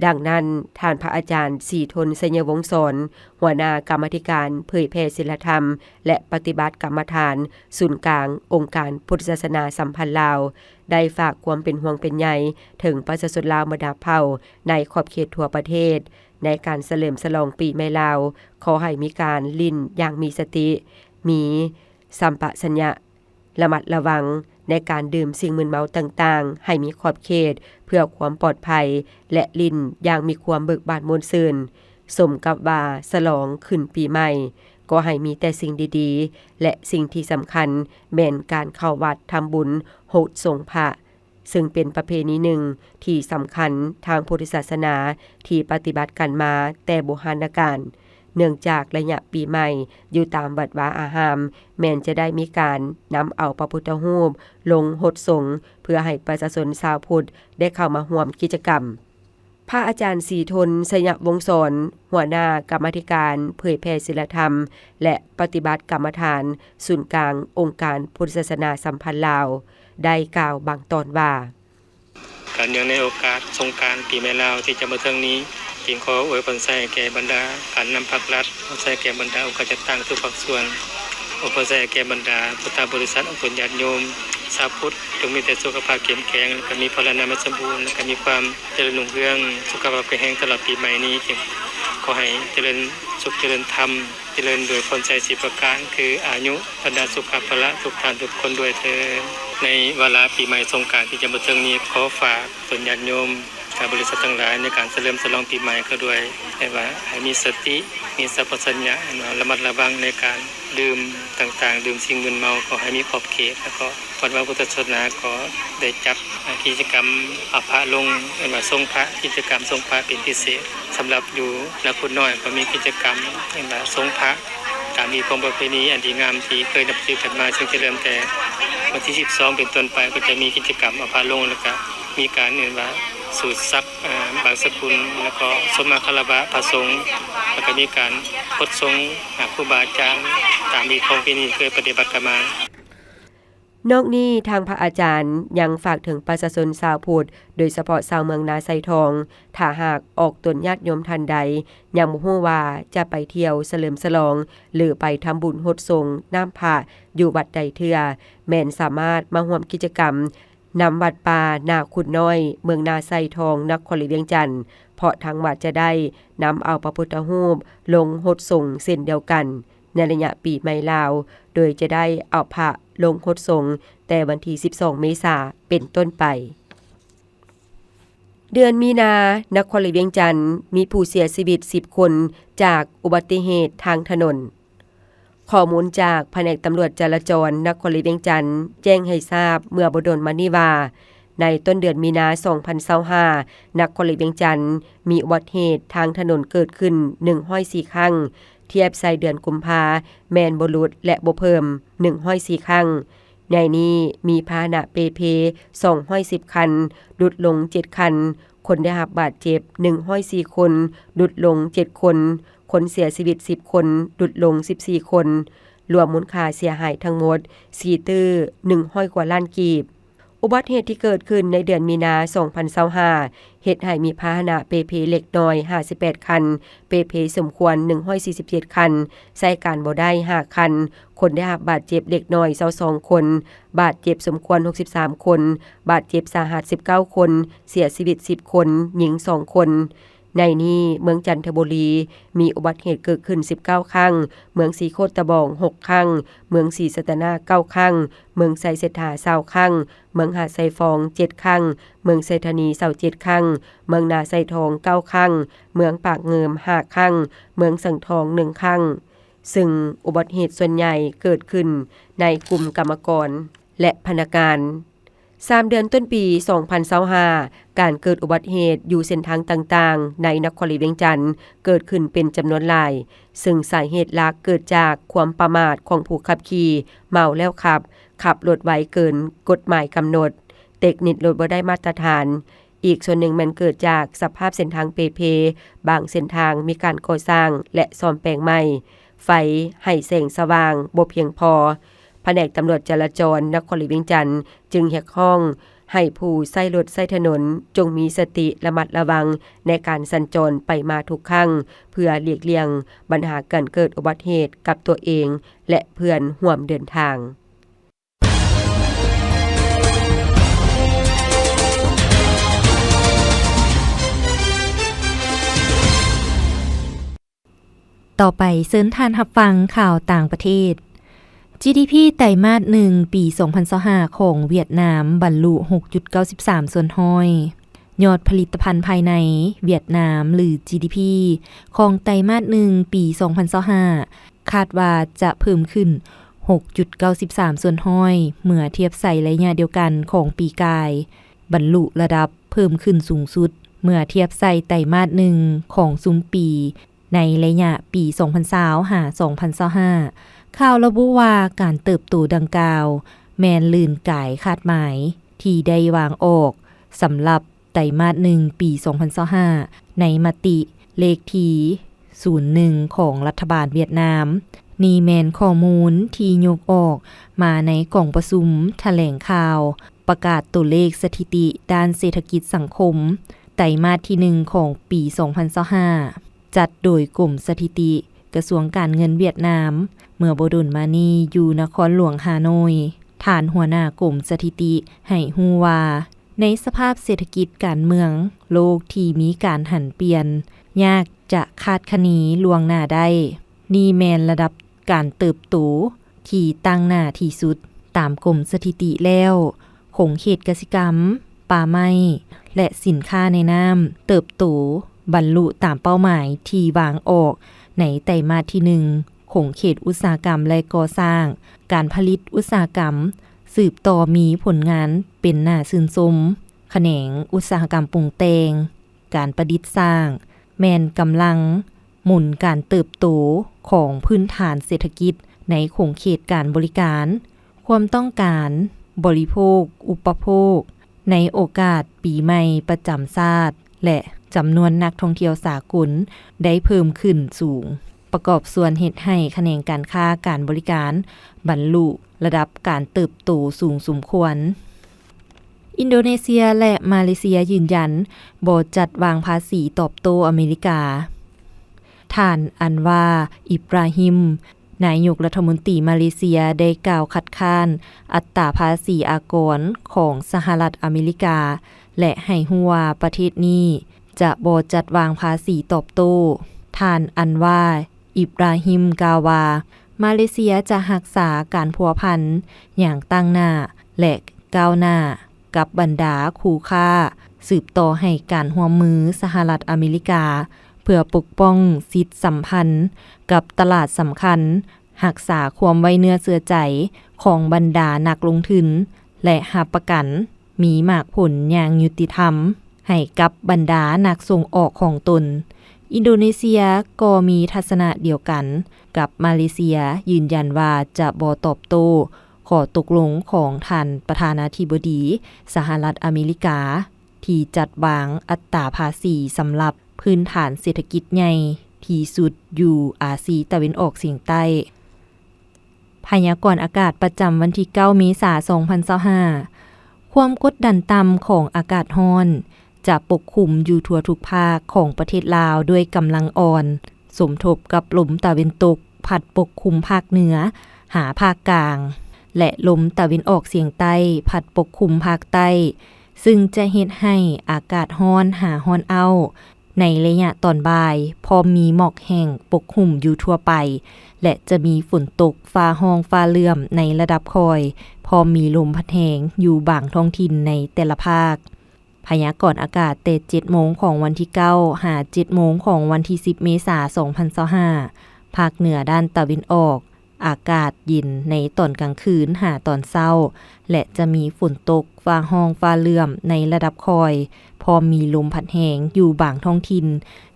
ດັ່ງນັ້ນ, ທ່ານພະອາຈານ ສີທົນ ໄຊຍະວົງສອນ ຫົວໜ້າກຳມາທິການເຜີຍແຜ່ສິນລະທຳ ແລະ ປະຕິບັດກຳມະຖານ ສູນກາງອົງການພຸດທະສາສະໜາສຳພັນລາວ ໄດ້ຝາກຄວາມເປັນຫ່ວງເປັນໃຍເຖິງປະຊາຊົນລາວບັນດາເຜົ່າໃນຂອບເຂດທົ່ວປະເທດ ໃນການສະເຫຼີມສະຫຼອງປີໃໝ່ລາວ, ຂໍໃຫ້ມີການຫຼິ້ນຢ່າງມີສະຕິ, ມີສຳປະຊັນຍະ, ລະມັດລະວັງໃນການດື່ມສິ່ງມຶນເມົາຕ່າງໆ ໃຫ້ມີຂອບເຂດ ເພື່ອຄວາມປອດໄພ ແລະ ຫຼິ້ນຢ່າງມີຄວາມເບີກບານມ່ວນຊື່ນ. ສົມກັບວ່າສະຫຼອງຂຶ້ນປີໃໝ່, ກໍໃຫ້ມີແຕ່ສິ່ງດີໆ ແລະ ສິ່ງທີ່ສຳຄັນແມ່ນການເຂົ້າວັດທຳບຸນໂຫດສົງພະ, ເຊິ່ງເປັນປະເພນີໜຶ່ງທີ່ສຳຄັນທາງພຸດທະສາສະໜາທີ່ປະຕິບັດກັນມາແຕ່ບູຮານະການ. ເນື່ອງຈາກໄລຍະປີໃໝ່ຢູ່ຕາມວັດວາອາຮາມ ແມ່ນຈະໄດ້ມີການນຳເອົາພະພຸດທະຮູບລົງຫົດສົງ ເພື່ອໃຫ້ປະຊາຊົນຊາວພຸດໄດ້ເຂົ້າມາຮ່ວມກິດຈະກຳ. ພະອາຈານ ສີທົນ ໄຊຍະວົງສອນ ຫົວໜ້າກຳມາທິການເຜີຍແຜ່ສິນລະທຳ ແລະ ປະຕິບັດກຳມະຖານ ສູນກາງອົງການພຸດທະສາສະໜາສຳພັນລາວ ໄດ້ກ່າວບາງຕອນວ່າ: ການເນື່ອງໃນໂອກາດສົງການປີໃໝ່ລາວທີ່ຈະມາເຖິງນີ້, ຈຶ່ງຂໍອວຍພອນໄຊໃຫ້ແກ່ບັນດາການນຳພັກລັດ, ອວຍພອນໄຊແກ່ບັນດາອົງການຈັດຕັ້ງທຸກພາກສ່ວນ, ອວຍພອນໄຊໃຫ້ແກ່ບັນດາພຸດທະບໍລິສັດ ອອກຕົນຍາດໂຍມຊາວພຸດ ຈົ່ງມີແຕ່ສຸຂະພາບເຂັ້ມແຂງ ແລະ ກໍມີພະລານາໄມສົມບູນ ແລະ ກໍມີຄວາມຈະເລີນຮຸ່ງເຮືອງ ສຸຂະພາບແຂງແຮງຕະຫຼອດປີໃໝ່ນີ້. ຂໍໃຫ້ຈະເລີນສຸກ ຈະເລີນທຳ ຈະເລີນດ້ວຍພອນໄຊສີ່ປະການ ຄືອາຍຸ ວັນນະ ສຸຂະ ພະລະ ທຸກທ່ານທຸກຄົນດ້ວຍເທີ້ນ. ໃນວາລະປີໃໝ່ສົງການທີ່ຈະມາເຖິງນີ້ ຂໍຝາກຕົນຍາດໂຍມ ແລະ ບໍລິສັດທັງຫຼາຍ ໃນການສະເຫຼີມສະຫຼອງປີໃໝ່ກໍດ້ວຍ ແຕ່ວ່າໃຫ້ມີສະຕິ ມີສຳປະຊັນຍະ ລະມັດລະວັງໃນການດື່ມຕ່າງໆ ດື່ມສິ່ງມຶນເມົາ ກໍໃຫ້ມີຂອບເຂດ ແລ້ວກໍ ວັດວາພຸດທະສາສະໜາກໍໄດ້ຈັດ ອາ ກິດຈະກຳເອົາພະລົງ ເອີ້ນວ່າສົງພະ ກິດຈະກຳສົງພະເປັນພິເສດ. ສຳລັບຢູ່ນາຄຸດນ້ອຍກໍມີກິດຈະກຳ ເອີ້ນວ່າສົງພະ ຕາມຮີດຄອງປະເພນີອັນດີງາມທີ່ເຄີຍນັບຖືກັນມາ ເຊິ່ງຈະເລີ່ມແຕ່ວັນທີສິບສອງເປັນຕົ້ນໄປ ກໍຈະມີກິດຈະກຳເອົາພະລົງ ແລ້ວກະມີການ ເອີ້ນວ່າສູດສັກ ອາ ບັງສະກຸນ ແລ້ວກໍສົມມາຄາລະວະພະສົງ ແລ້ວກະມີການຫົດສົງ ອາ ຄູບາອາຈານ ຕາມຮີດຄອງປະເພນີເຄີຍປະຕິບັດກັນມາ. ນອກນີ້ ທາງພະອາຈານຍັງຝາກເຖິງປະຊາຊົນຊາວພຸດ ໂດຍສະເພາະຊາວເມືອງນາໄຊທອງ ຖ້າຫາກອອກຕົນຍາດໂຍມທ່ານໃດ ຍັງບໍ່ຮູ້ວ່າຈະໄປທ່ຽວສະເຫຼີມສະຫຼອງ ຫຼື ໄປທຳບຸນຫົດສົງນ້ຳພະຢູ່ວັດໃດເທື່ອ ແມ່ນສາມາດມາຮ່ວມກິດຈະກຳນຳວັດປ່ານາຂຸດນ້ອຍ ເມືອງນາໄຊທອງ ນະຄອນຫຼວງວຽງຈັນ ເພາະທາງວັດຈະໄດ້ນຳເອົາພະພຸດທະຮູບລົງຫົດສົງເຊັ່ນດຽວກັນ ໃນໄລຍະປີໃໝ່ລາວ ໂດຍຈະໄດ້ເອົາພະລົງຫົດສົງແຕ່ວັນທີສິບສອງເມສາເປັນຕົ້ນໄປ. ເດືອນມີນາ ນະຄອນຫຼວງວຽງຈັນ ມີຜູ້ເສຍຊີວິດສິບຄົນຈາກອຸບັດຕິເຫດທາງຖະໜົນ. ຂໍ້ມູນຈາກພະແນກຕຳຫຼວດຈະລາຈອນນະຄອນຫຼວງວຽງຈັນ ແຈ້ງໃຫ້ຊາບເມື່ອບໍ່ດົນມານີ້ວ່າ ໃນຕົ້ນເດືອນມີນາ ສອງພັນຊາວຫ້າ ນະຄອນຫຼວງວຽງຈັນ ມີອຸບັດເຫດທາງຖະໜົນເກີດຂຶ້ນ ໜຶ່ງຮ້ອຍສີ່ ຄັ້ງ, ທຽບໃສ່ເດືອນກຸມພາ ແມ່ນບໍ່ຫຼຸດ ແລະ ບໍ່ເພີ່ມ ໜຶ່ງຮ້ອຍສີ່ ຄັ້ງ. ໃນນີ້ມີພາຫະນະເປເພ ສອງຮ້ອຍສິບ ຄັນ, ຫຼຸດລົງ ເຈັດ ຄັນ, ຄົນໄດ້ຮັບບາດເຈັບ ໜຶ່ງຮ້ອຍສີ່ ຄົນ, ຫຼຸດລົງ ເຈັດ ຄົນ, ຄົນເສຍຊີວິດ ສິບ ຄົນ, ຫຼຸດລົງ ສິບສີ່ ຄົນ, ລວມມູນຄ່າເສຍຫາຍທັງໝົດ ສີ່ຕື້ ໜຶ່ງຮ້ອຍ ກວ່າລ້ານກີບ. ອຸບັດເຫດທີ່ເກີດຂຶ້ນໃນເດືອນມີນາ ສອງພັນຊາວຫ້າ ເຮັດໃຫ້ມີພາຫະນະເປເພເລັກນ້ອຍ ຫ້າສິບແປດ ຄັນ, ເປເພສົມຄວນ ໜຶ່ງຮ້ອຍສີ່ສິບເຈັດ ຄັນ, ໃຊ້ການບໍ່ໄດ້ ຫ້າ ຄັນ, ຄົນໄດ້ຮັບບາດເຈັບເລັກນ້ອຍ ຊາວສອງ ຄົນ, ບາດເຈັບສົມຄວນ ຫົກສິບສາມ ຄົນ, ບາດເຈັບສາຫັດ ສິບເກົ້າ ຄົນ, ເສຍຊີວິດ ສິບ ຄົນ, ຍິງ ສອງ ຄົນ. ໃນນີ້ ເມືອງຈັນທະບູລີ ມີອຸບັດເຫດເກີດຂຶ້ນ ສິບເກົ້າ ຄັ້ງ, ເມືອງສີໂຄດຕະບອງ ຫົກ ຄັ້ງ, ເມືອງສີສັດຕະນາກ ເກົ້າ ຄັ້ງ, ເມືອງໄຊເສດຖາ ຊາວ ຄັ້ງ, ເມືອງຫາດຊາຍຟອງ ເຈັດ ຄັ້ງ, ເມືອງໄຊທານີ ຊາວເຈັດ ຄັ້ງ, ເມືອງນາຊາຍທອງ ເກົ້າ ຄັ້ງ, ເມືອງປາກງື່ມ ຫ້າ ຄັ້ງ, ເມືອງສັງທອງ ໜຶ່ງ ຄັ້ງ, ເຊິ່ງອຸບັດເຫດສ່ວນໃຫຍ່ເກີດຂຶ້ນໃນກຸ່ມກຳມະກອນ ແລະ ພະນັກງານ. ສາມເດືອນຕົ້ນປີ ສອງພັນຊາວຫ້າ ການເກີດອຸບັດເຫດຢູ່ເສັ້ນທາງຕ່າງໆ ໃນນະຄອນຫຼວງວຽງຈັນ ເກີດຂຶ້ນເປັນຈຳນວນຫຼາຍ, ເຊິ່ງສາເຫດຫຼັກເກີດຈາກຄວາມປະໝາດຂອງຜູ້ຂັບຂີ່, ເມົາແລ້ວຂັບ, ຂັບລົດໄວເກີນກົດໝາຍກຳນົດ, ເຕັກນິກລົດບໍ່ໄດ້ມາດຕະຖານ. ອີກສ່ວນໜຶ່ງແມ່ນເກີດຈາກສະພາບເສັ້ນທາງເປເພ, ບາງເສັ້ນທາງມີການກໍ່ສ້າງ ແລະ ສ້ອມແປງໃໝ່, ໄຟໃຫ້ແສງສະຫວ່າງບໍ່ພຽງພໍ. ພະແນກຕຳຫຼວດຈະລາຈອນນະຄອນຫຼວງວຽງຈັນ ຈຶ່ງຮຽກຮ້ອງໃຫ້ຜູ້ໃຊ້ລົດໃຊ້ຖະໜົນ ຈົ່ງມີສະຕິລະມັດລະວັງໃນການສັນຈອນໄປມາທຸກຄັ້ງ ເພື່ອຫຼີກລ່ຽງບັນຫາການເກີດອຸບັດເຫດກັບຕົວເອງ ແລະ ເພື່ອນຮ່ວມເດີນທາງ. ຕໍ່ໄປເຊີນທ່ານຮັບຟັງຂ່າວຕ່າງປະເທດ. ຈີດີພີ ໄຕມາດໜຶ່ງ ປີສອງພັນຊາວຫ້າ ຂອງຫວຽດນາມບັນລຸ ຫົກຈຸດເກົ້າສິບສາມສ່ວນຮ້ອຍ. ຍອດຜະລິດຕະພັນພາຍໃນຫວຽດນາມ ຫຼື ຈີດີພີ ຂອງໄຕມາດໜຶ່ງ ປີສອງພັນຊາວຫ້າ ຄາດວ່າຈະເພີ່ມຂຶ້ນ ຫົກຈຸດເກົ້າສິບສາມສ່ວນຮ້ອຍ ເມື່ອທຽບໃສ່ໄລຍະດຽວກັນຂອງປີກາຍ, ບັນລຸລະດັບເພີ່ມຂຶ້ນສູງສຸດ ເມື່ອທຽບໃສ່ໄຕມາດໜຶ່ງຂອງຊຸມປີ ໃນໄລຍະປີສອງພັນຊາວ ຫາ ສອງພັນຊາວຫ້າ. ຂ່າວລະບຸວ່າ ການເຕີບໂຕດັ່ງກ່າວ ແມ່ນລື່ນກາຍຄາດໝາຍທີ່ໄດ້ວາງອອກສຳລັບໄຕມາດໜຶ່ງ ປີສອງພັນຊາວຫ້າ ໃນມະຕິເລກທີສູນໜຶ່ງ ຂອງລັດຖະບານຫວຽດນາມ. ນີ້ແມ່ນຂໍ້ມູນທີ່ຍົກອອກມາໃນກອງປະຊຸມຖະແຫຼງຂ່າວ ປະກາດຕົວເລກສະຖິຕິດ້ານເສດຖະກິດສັງຄົມ ໄຕມາດທີໜຶ່ງຂອງປີສອງພັນຊາວຫ້າ ຈັດໂດຍກົມສະຖິຕິ ກະຊວງການເງິນຫວຽດນາມ. ເມື່ອບໍ່ດົນມານີ້ ຢູ່ນະຄອນຫຼວງຮ່າໂນ້ຍ, ທ່ານຫົວໜ້າກົມສະຖິຕິໃຫ້ຮູ້ວ່າ ໃນສະພາບເສດຖະກິດການເມືອງໂລກທີ່ມີການຫັນປ່ຽນ, ຍາກຈະຄາດຄະເນລ່ວງໜ້າໄດ້. ນີ້ແມ່ນລະດັບການເຕີບໂຕທີ່ຕັ້ງໜ້າທີ່ສຸດ. ຕາມກົມສະຖິຕິແລ້ວ, ຂົງເຂດກະສິກຳ, ປ່າໄມ້ ແລະ ສິນຄ້າໃນນ້ຳເຕີບໂຕ, ບັນລຸຕາມເປົ້າໝາຍທີ່ວາງອອກໃນໄຕມາດທີໜຶ່ງ. ຂົງເຂດອຸດສາຫະກຳ ແລະ ກໍ່ສ້າງ, ການຜະລິດອຸດສາຫະກຳ ສືບຕໍ່ມີຜົນງານເປັນໜ້າຊື່ນຊົມ. ຂະແໜງອຸດສາຫະກຳປຸງແຕ່ງ, ການປະດິດສ້າງ ແມ່ນກຳລັງໝູນການເຕີບໂຕຂອງພື້ນຖານເສດຖະກິດໃນຂົງເຂດການບໍລິການ. ຄວາມຕ້ອງການບໍລິໂພກອຸປະໂພກໃນໂອກາດປີໃໝ່ປະຈຳຊາດ ແລະ ຈຳນວນນັກທ່ອງທ່ຽວສາກົນໄດ້ເພີ່ມຂຶ້ນສູງ, ປະກອບສ່ວນເຮັດໃຫ້ຂະແໜງການຄ້າການບໍລິການບັນລຸລະດັບການເຕີບໂຕສູງສົມຄວນ. ອິນໂດເນເຊຍ ແລະ ມາເລເຊຍຢືນຢັນບໍ່ຈັດວາງພາສີຕອບໂຕ້ອາເມລິກາ. ທ່ານ ອັນວາ ອິບຣາຮິມ ນາຍົກລັດຖະມົນຕີມາເລເຊຍ ໄດ້ກ່າວຄັດຄ້ານອັດຕາພາສີອາກອນຂອງສະຫະລັດອາເມລິກາ ແລະ ໃຫ້ຮູ້ວ່າປະເທດນີ້ຈະບໍ່ຈັດວາງພາສີຕອບໂຕ້. ທ່ານ ອັນວາ ອິບຣາຮິມ ກ່າວວ່າ ມາເລເຊຍຈະຮັກສາການພົວພັນຢ່າງຕັ້ງໜ້າ ແລະ ກ້າວໜ້າກັບບັນດາຄູ່ຄ້າ, ສືບຕໍ່ໃຫ້ການຮ່ວມມືສະຫະລັດອາເມລິກາ ເພື່ອປົກປ້ອງສິດສຳພັນກັບຕະຫຼາດສຳຄັນ, ຮັກສາຄວາມໄວ້ເນື້ອເຊື່ອໃຈຂອງບັນດານັກລົງທຶນ ແລະ ຮັບປະກັນມີໝາກຜົນຢ່າງຍຸຕິທຳໃຫ້ກັບບັນດານັກສົ່ງອອກຂອງຕົນ. ອິນໂດເນເຊຍກໍມີທັດສະນະດຽວກັນກັບມາເລເຊຍ, ຢືນຢັນວ່າຈະບໍ່ຕອບໂຕ້ຂໍ້ຕົກລົງຂອງທ່ານປະທານາທິບໍດີສະຫະລັດອາເມລິກາ ທີ່ຈັດວາງອັດຕາພາສີສຳລັບພື້ນຖານເສດຖະກິດໃຫຍ່ທີ່ສຸດຢູ່ອາຊີຕາເວັນອອກສຽງໃຕ້. ພະຍາກອນອາກາດປະຈຳວັນທີເກົ້າ ເມສາ ສອງພັນຊາວຫ້າ. ຄວາມກົດດັນຕ່ຳຂອງອາກາດຮ້ອນຈະປົກຄຸມຢູ່ທົ່ວທຸກພາກຂອງປະເທດລາວດ້ວຍກຳລັງອ່ອນ, ສົມທົບກັບລົມຕາເວັນຕົກພັດປົກຄຸມພາກເໜືອຫາພາກກາງ ແລະ ລົມຕາເວັນອອກສຽງໃຕ້ພັດປົກຄຸມພາກໃຕ້, ຊຶ່ງຈະເຮັດໃຫ້ອາກາດຮ້ອນຫາຮ້ອນອ້າວໃນໄລຍະຕອນບ່າຍ, ພ້ອມມີໝອກແຫ້ງປົກຫຸ້ມຢູ່ທົ່ວໄປ ແລະ ຈະມີຝົນຕົກ, ຟ້າຮ້ອງ, ຟ້າເຫຼື້ອມໃນລະດັບຄ່ອຍ, ພ້ອມມີລົມພັດແຮງຢູ່ບາງທ້ອງຖິ່ນໃນແຕ່ລະພາກ. ພະຍາກອນອາກາດແຕ່ເຈັດໂມງຂອງວັນທີເກົ້າ ຫາເຈັດໂມງຂອງວັນທີສິບ ເມສາ ສອງພັນຊາວຫ້າ, ພາກເໜືອດ້ານຕາເວັນອອກ ອາກາດເຢັນໃນຕອນກາງຄືນຫາຕອນເຊົ້າ ແລະ ຈະມີຝົນຕົກ, ຟ້າຮ້ອງ, ຟ້າເຫຼື້ອມໃນລະດັບຄ່ອຍ, ພ້ອມມີລົມພັດແຮງຢູ່ບາງທ້ອງຖິ່ນ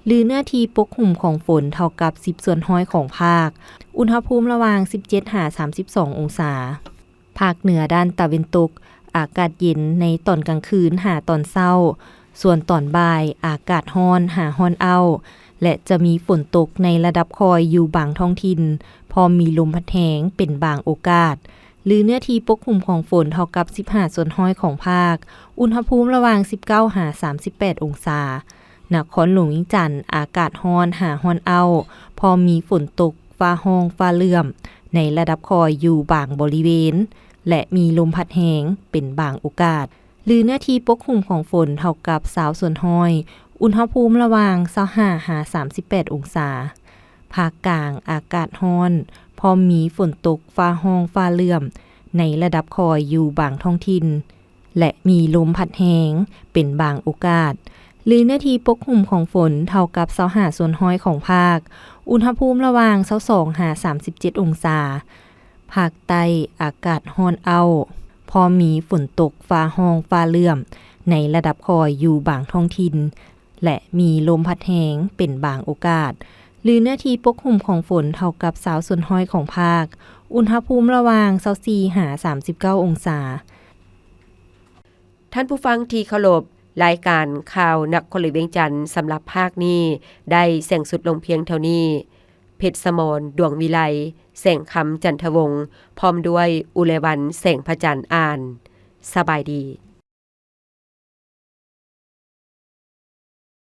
ຫຼື ເນື້ອທີ່ປົກຫຸ້ມຂອງຝົນເທົ່າກັບສິບສ່ວນຮ້ອຍຂອງພາກ, ອຸນຫະພູມລະຫວ່າງສິບເຈັດຫາສາມສິບສອງອົງສາ. ພາກເໜືອດ້ານຕາເວັນຕົກ ອາກາດເຢັນໃນຕອນກາງຄືນຫາຕອນເຊົ້າ, ສ່ວນຕອນບ່າຍອາກາດຮ້ອນຫາຮ້ອນອ້າວ ແລະ ຈະມີຝົນຕົກໃນລະດັບຄ່ອຍຢູ່ບາງທ້ອງຖິ່ນ, ພ້ອມມີລົມພັດແຮງເປັນບາງໂອກາດ ຫຼື ເນື້ອທີ່ປົກຫຸ້ມຂອງຝົນເທົ່າກັບສິບຫ້າສ່ວນຮ້ອຍຂອງພາກ, ອຸນຫະພູມລະຫວ່າງສິບເກົ້າຫາສາມສິບແປດອົງສາ. ນະຄອນຫຼວງວຽງຈັນ ອາກາດຮ້ອນຫາຮ້ອນອ້າວ, ພ້ອມມີຝົນຕົກ, ຟ້າຮ້ອງ, ຟ້າເຫຼື້ອມໃນລະດັບຄ່ອຍຢູ່ບາງບໍລິເວນ ແລະ ມີລົມພັດແຮງເປັນບາງໂອກາດ ຫຼື ເນື້ອທີ່ປົກຫຸ້ມຂອງຝົນເທົ່າກັບຊາວສ່ວນຮ້ອຍ, ອຸນຫະພູມລະຫວ່າງຊາວຫ້າຫາສາມສິບແປດອົງສາ. ພາກກາງອາກາດຮ້ອນ, ພ້ອມມີຝົນຕົກ, ຟ້າຮ້ອງ, ຟ້າເຫຼື້ອມໃນລະດັບຄ່ອຍຢູ່ບາງທ້ອງຖິ່ນ ແລະ ມີລົມພັດແຮງເປັນບາງໂອກາດ ຫຼື ເນື້ອທີ່ປົກຫຸ້ມຂອງຝົນເທົ່າກັບຊາວຫ້າສ່ວນຮ້ອຍຂອງພາກ, ອຸນຫະພູມລະຫວ່າງຊາວສອງຫາສາມສິບເຈັດອົງສາ. ພາກໃຕ້ອາກາດຮ້ອນອ້າວ, ພໍມີຝົນຕົກ, ຟ້າຮ້ອງ, ຟ້າເຫຼື້ອມໃນລະດັບຄ່ອຍຢູ່ບາງທ້ອງຖິ່ນ ແລະ ມີລົມພັດແຮງເປັນບາງໂອກາດ ຫຼື ເນື້ອທີ່ປົກຫຸ້ມຂອງຝົນເທົ່າກັບຊາວສ່ວນຮ້ອຍຂອງພາກ, ອຸນຫະພູມລະຫວ່າງຊາວສີ່ຫາສາມສິບເກົ້າອົງສາ. ທ່ານຜູ້ຟັງທີ່ເຄົາລົບ, ລາຍການຂ່າວນະຄອນຫຼວງວຽງຈັນສຳລັບພາກນີ້ໄດ້ສິ້ນສຸດລົງພຽງເທົ່ານີ້. ເພັດສະໝອນ ດວງວິໄລ, ແສງຄຳ ຈັນທະວົງ, ພ້ອມດ້ວຍ ອຸໄລວັນ ແສງພະຈັນ ອ່ານ. ສະບາຍດີ.